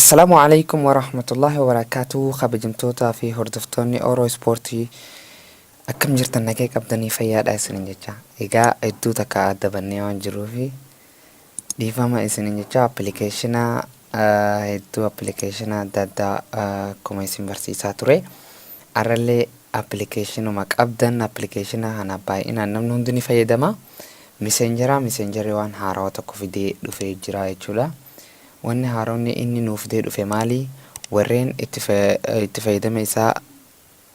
Assalaamu Aleeykum Warahmatullaahi Wabarakaatuh Kabajamtootaa fi hordoftoonni Oro Ispoortii akkam jirtan nagee qabdanii fayyaadha isinin jecha. Egaa hedduu takka adda bannee waan jirruufi dhiifama isinin jecha appilikeeshina hedduu appilikeeshina adda addaa akkuma isin barsiisaa ture. Arrallee appilikeeshinuma qabdan appilikeeshina kana baay'inaan namni hundi ni fayyadama. Miseenjeraa miseenjerri waan haarawa tokko fidee dhufee jira jechuudha. Wanni haaromni inni nuu fidee dhufe maali? Warreen itti itti fayyadama isaa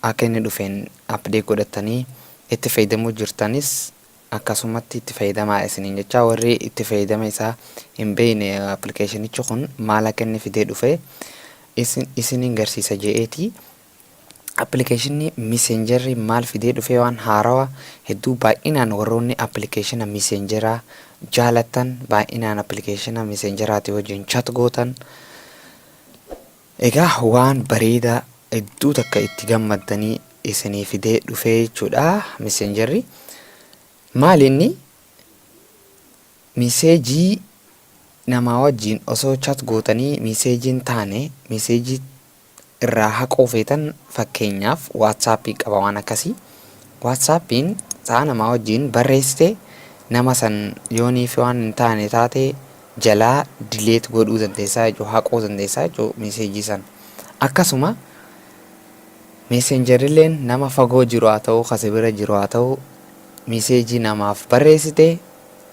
akka inni dhufeen update godhattanii itti fayyadamuu jirtanis akkasumatti itti fayyadamaa isiniin jechaa warri itti fayyadama isaa hin beekne appilikeeshinichi kun maal akka inni fidee dhufe isin isiniin garsiisa je'eeti Appilikeeshinni Miseenjarri maal fidee dhufee waan haarawa hedduu baay'inaan warroonni appilikeeshina Miseenjaraa jaalattan baay'inaan appilikeeshina Miseenjaraati wajjin chat gootan egaa waan bareedaa hedduu takka itti gammaddanii isinii fidee dhufee jechuudha Miseenjarri maali inni miseejii namaa wajjin osoo chat gootanii miseejiin taane miseejii irraa haquu feetan fakkeenyaaf WhatsApp qaba waan akkasii WhatsAppiin sa'a namaa wajjin barreessite nama san yooniif waan hin taane taate jalaa delete godhuu dandeessaa jechuudha haquu dandeessaa jechuudha meeseejii san akkasuma messengerilleen nama fagoo jiru haa ta'u ka si bira jiru haa ta'u meeseejii namaaf barreessite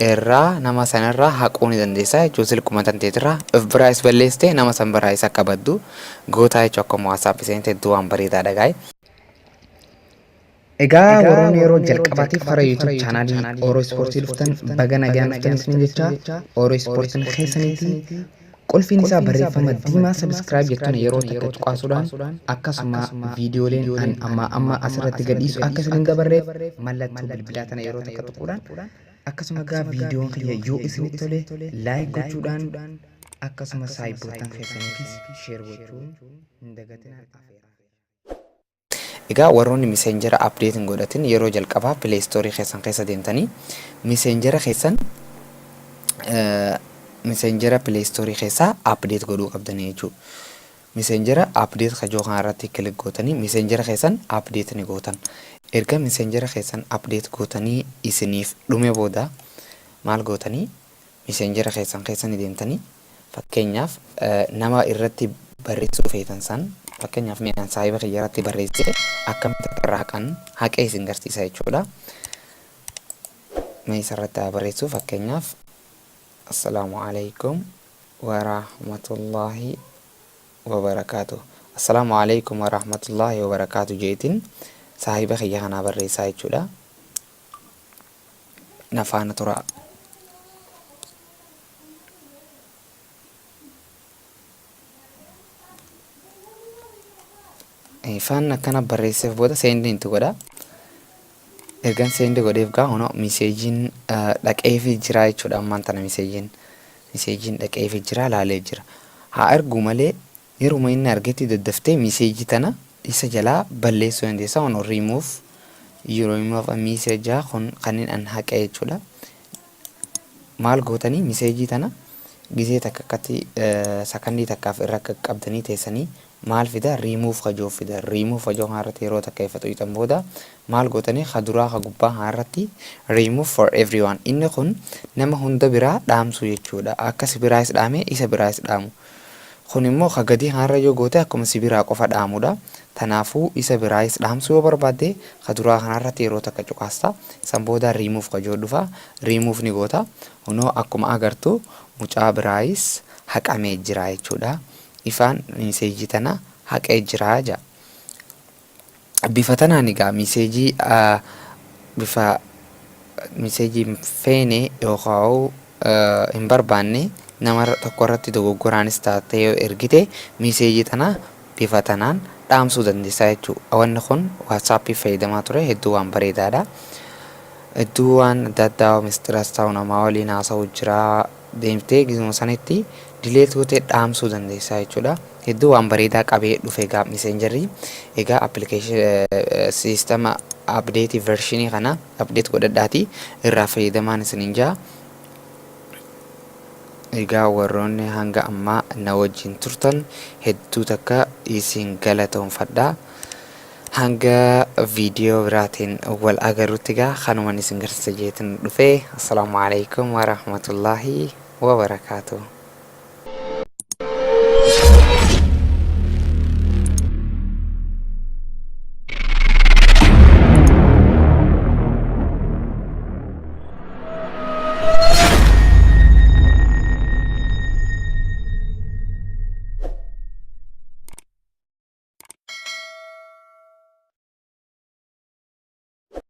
irraa nama sanarraa haquu ni dandeessa jechuun silkuma tanteetirraa of biraayis balleessite nama san biraayis akka baddu gootaa jechuun akkuma WhatsApp seente hedduu waan bareedaadha gaa'e. Egaa warroonni yeroo jalqabaatiif karaa YouTube chaanaalii Oro Ispoortii dhuftan baga nagaan dhuftan isiniin jecha Oro Ispoortiin keessaniiti. Qulfiin isaa barreeffama diimaa subscribe jettuun yeroo takka cuqaasuudhaan akkasuma viidiyooleen an ammaa amma asirratti gadhiisu akka isin hin dabarreef mallattoo bilbilaa tana yeroo takka tuquudhaan akkasuma gaa viidiyoon kiyya yoo isinitti tole like gochuudhaan akkasuma saayibootan keessaniifis share gochuun hin dagatinaan afeeraa. Egaa warroonni miseenjera update hin godhatin yeroo jalqabaa play store keessan keessa deemtanii miseenjera keessan miseenjera play store keessaa update godhuu qabdanii jechuudha. Miseenjera update kajoo kana irratti click gootanii miseenjera keessan update ni gootan. Erga miseenjera keessan update gootanii isiniif dhume booda maal gootanii Messenger keessan keessa ni deemtanii fakkeenyaaf nama irratti barreessuu feetan san fakkeenyaaf mee an saahiba kiyya irratti barreessee akkamitti akka irraa haqan haqee isin garsiisa jechuudha. Mee isa irratti haa barreessu fakkeenyaaf Assalaamu alaikum warahmatullaahi wabarakaatu. Assalaamu alaikum warahmatullaahi wabarakaatu jeetiin saahiba kiyya kanaa barreessaa jechuudha. Na faana turaa. Ifaan akkana barreesseef booda seendiin itti godha. Ergan seendi godheef gaa hono miseejiin dhaqeefii jira jechuudha ammaan tana miseejiin. Miseejiin dhaqeefii jira laalee jira. Haa erguu malee Yeruma inni argetti daddaftee message tana isa jalaa balleessuu dandeessa. Kun remove you remove a message kun kanin an haqe jechuudha. Maal gootanii message tana gizee takka akkatti sakandii takkaaf irra qaqqabdanii teessanii maal fida remove kajoo fida remove kajoo kana irratti yeroo takka ifa xuyxan booda maal gootanii ka duraa ka gubbaa kana irratti remove for everyone inni kun nama hunda biraa dhaamsu jechuudha akka si biraayis dhaame isa biraayis dhaamu Kun immoo ka gadii kanarra yoo goote akkuma si biraa qofa dhaamudha. Tanaafuu isa biraayis dhaamsuu yoo barbaadde ka duraa kanarratti yeroo takka cuqaasta. San booda remove ka jiru dhufa. Remove ni goota. Kunoo akkuma agartu mucaa biraayis haqamee jira jechuudha. Ifaan miseejii tana haqee jira jedha. Bifa tanaan egaa miseejii bifa miseejii hin feene yookaan hin barbaanne nama tokko irratti dogoggoraanis taatee yoo ergite miseejii tana bifa tanaan dhaamsuu dandeessa jechuudha. Wanni kun WhatsApp fayyadamaa ture hedduu waan bareedaadha. Hedduu waan adda addaa mistiras ta'u namaa waliin haasa'u jira deemtee gizuma sanitti delete gootee dhaamsuu dandeessa jechuudha. Hedduu waan bareedaa qabee dhufe egaa messengerri egaa application system update version kana update godhadhaati irraa fayyadamaan isiniin jaa. Egaa warroonni hanga ammaa na wajjin turtan hedduu takka isin galatoomfadha. Hanga viidiyoo biraatiin wal agarrutti egaa kanuman isin garsiisa jeetin dhufe. Assalaamu alaikum warahmatullaahi wabarakaatuh.